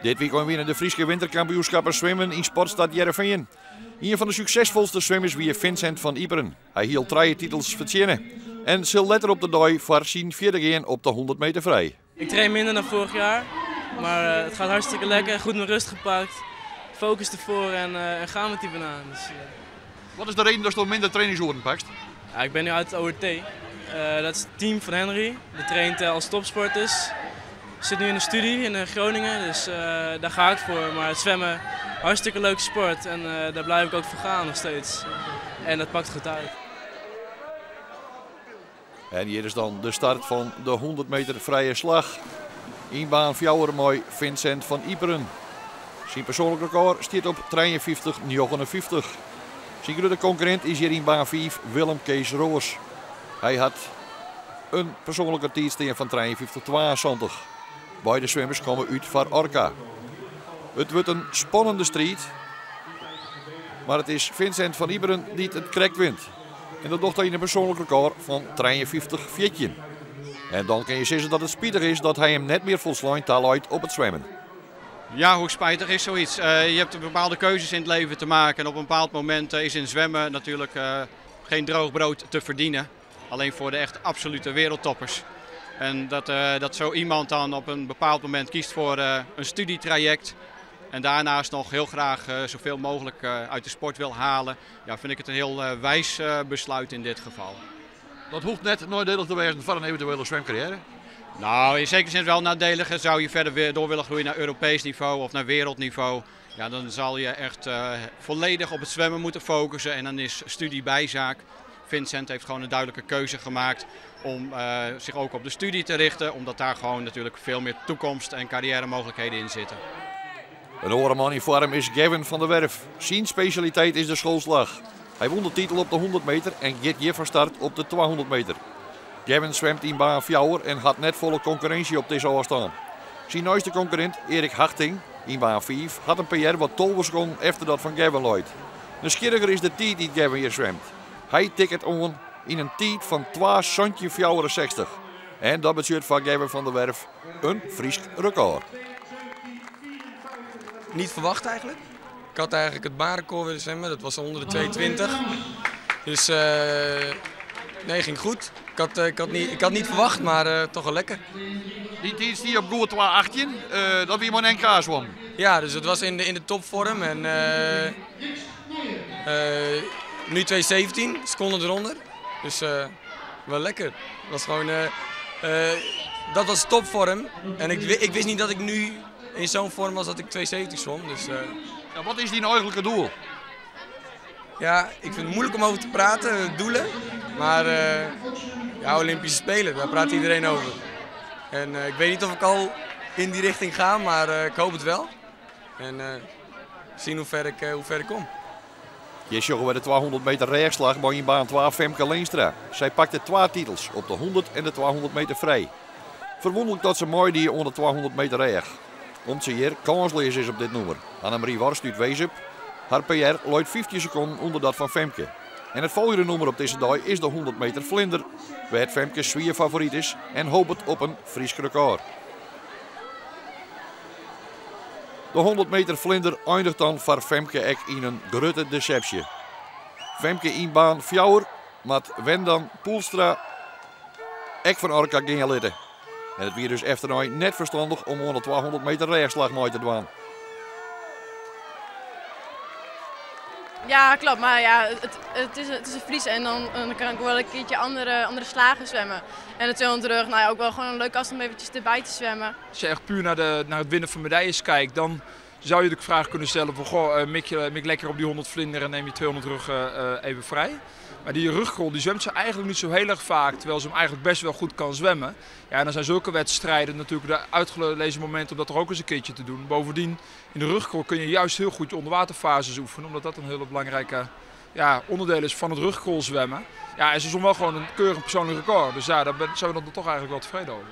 Dit wykein wiene de Fryske winterkampioenskippen swimmen yn Sportstad Hearrenfean. Ien fan de suksesfolste swimmers wie Vincent van Iperen. Hy hie al trije titels fertsjinne en sil letter op de dei foar syn fjirde gean op de 100 meter frij. Ik train minder dan vorig jaar, maar het gaat hartstikke lekker. Goed mijn rust gepakt, focus ervoor en gaan met die banaan. Dus. Wat is de reden datsto minder trainingsoeren pakst? Ja, ik ben nu uit het ORT. Dat is het team van Henry. Die traint als topsporters. Ik zit nu in de studie in Groningen, dus daar ga ik voor. Maar het zwemmen, hartstikke leuke sport en daar blijf ik ook voor gaan nog steeds. En dat pakt goed uit. En hjir is dan de start fan de 100 meter frije slach. Yn baan fjouwer mei Vincent van Iperen. Syn persoanlik rekôr stiet op 53,59. Syn grutte konkurrint is hjir yn baan fiif Willem Kees Roos. Hy hat in persoanlike tiid stean fan 53,72. Beide swimmers komme út foar Orca. It wurdt in spannende striid, mar it is Vincent van Iperen dy't it krekt wint. En dat docht hy yn in persoanlik rekôr fan 53,14. En dan kin je sizze dat it spitich is dat hy him net mear folslein taleit op it swimmen. Ja, hoe spijtig is zoiets? Je hebt bepaalde keuzes in het leven te maken. En op een bepaald moment is in zwemmen natuurlijk geen droog brood te verdienen. Alleen voor de echt absolute wereldtoppers. En dat zo iemand dan op een bepaald moment kiest voor een studietraject. En daarnaast nog heel graag zoveel mogelijk uit de sport wil halen. Ja, vind ik het een heel wijs besluit in dit geval. Dat hoecht net nadelig te wezen foar in eventuele zwemcarrière? Nou, in zekere zin wel nadelig. Zou je verder weer door willen groeien naar Europees niveau of naar wereldniveau, ja, dan zal je echt volledig op het zwemmen moeten focussen en dan is studie bijzaak. Vincent heeft gewoon een duidelijke keuze gemaakt om zich ook op de studie te richten, omdat daar gewoon natuurlijk veel meer toekomst en carrière mogelijkheden in zitten. In oare man yn foarm is Gavin van der Werf. Syn spesjaliteit is de schoolslag. Hy wûn de titel op de 100 meter en giet hjir fan start op de 200 meter. Gavin swimt yn baan fjouwer en hat net folle konkurrinsje op dizze ôfstân. Syn neiste konkurrint Erik Hachting yn baan fiif hat in PR wat 12 sekonden efter dat fan Gavin leit. Nijsgjirriger is de tiid dy't Gavin hjir swimt. Hy tikket oan yn in tiid fan 2:17,64. En dat betsjut foar Gavin van der Werf in Frysk rekôr. Niet verwacht eigenlijk. Ik had eigenlijk het baanrecord willen zwemmen, dat was onder de 2:20. Dus nee, ging goed. Ik had niet verwacht, maar toch wel lekker. Dy tiid stie op goed 2:18, dat wie mei in NK swom. Ja, dus dat was in de topvorm en nu 2:17, seconde eronder. Dus wel lekker. Dat was gewoon dat was topvorm en ik wist niet dat ik nu in zo'n vorm was dat ik 2:17 zwom. Dus. Ja, wat is dyn eigentlike doel? Ja, ik vind het moeilijk om over te praten, doelen. Maar ja, Olympische Spelen, daar praat iedereen over. En ik weet niet of ik al in die richting ga, maar ik hoop het wel. En zien hoe ver ik kom. Hjir sjogge we de 200 meter rêchslach by yn baan 2 Femke Leenstra. Sy pakte 2 titels op de 100 en de 200 meter frij. Ferwûnderlik dat se meidie oan de 200 meter rêch. Om't se hjir kânsleas is op dit nûmer. Annemarie Worst út Wezep, har PR leit 15 sekonden ûnder dat fan Femke. En it folgjende nûmer op dizze dei is de 100 meter flinder, wêr't Femke swier favoryt is en hopet op in Frysk rekôr. De 100 meter flinder einiget dan foar Femke ek yn in grutte desepsje. Femke yn baan fjouwer moat Wendan Poelstra ek fan Orca gean litte. En it wie dus efternei net ferstannich om oan de 200 meter rêchslach mei te dwaan. Ja, klopt. Maar ja, het is een Fries en dan kan ik wel een keertje andere slagen zwemmen. En de 200 rug, ook wel gewoon een leuke afstand om eventjes erbij te zwemmen. Als je echt puur naar het winnen van medailles kijkt, dan zou je de vraag kunnen stellen van goh, mik lekker op die 100 vlinder en neem je 200 rug even vrij. Maar die rugcrawl die zwemt ze eigenlijk niet zo heel erg vaak, terwijl ze hem eigenlijk best wel goed kan zwemmen. Ja, en dan zijn zulke wedstrijden natuurlijk de uitgelezen momenten om dat er ook eens een keertje te doen. Bovendien, in de rugcrawl kun je juist heel goed je onderwaterfases oefenen, omdat dat een hele belangrijke, ja, onderdeel is van het rugcrawl zwemmen. Ja, en ze zwom wel gewoon een keurig persoonlijk record, dus daar zijn we dan toch eigenlijk wel tevreden over.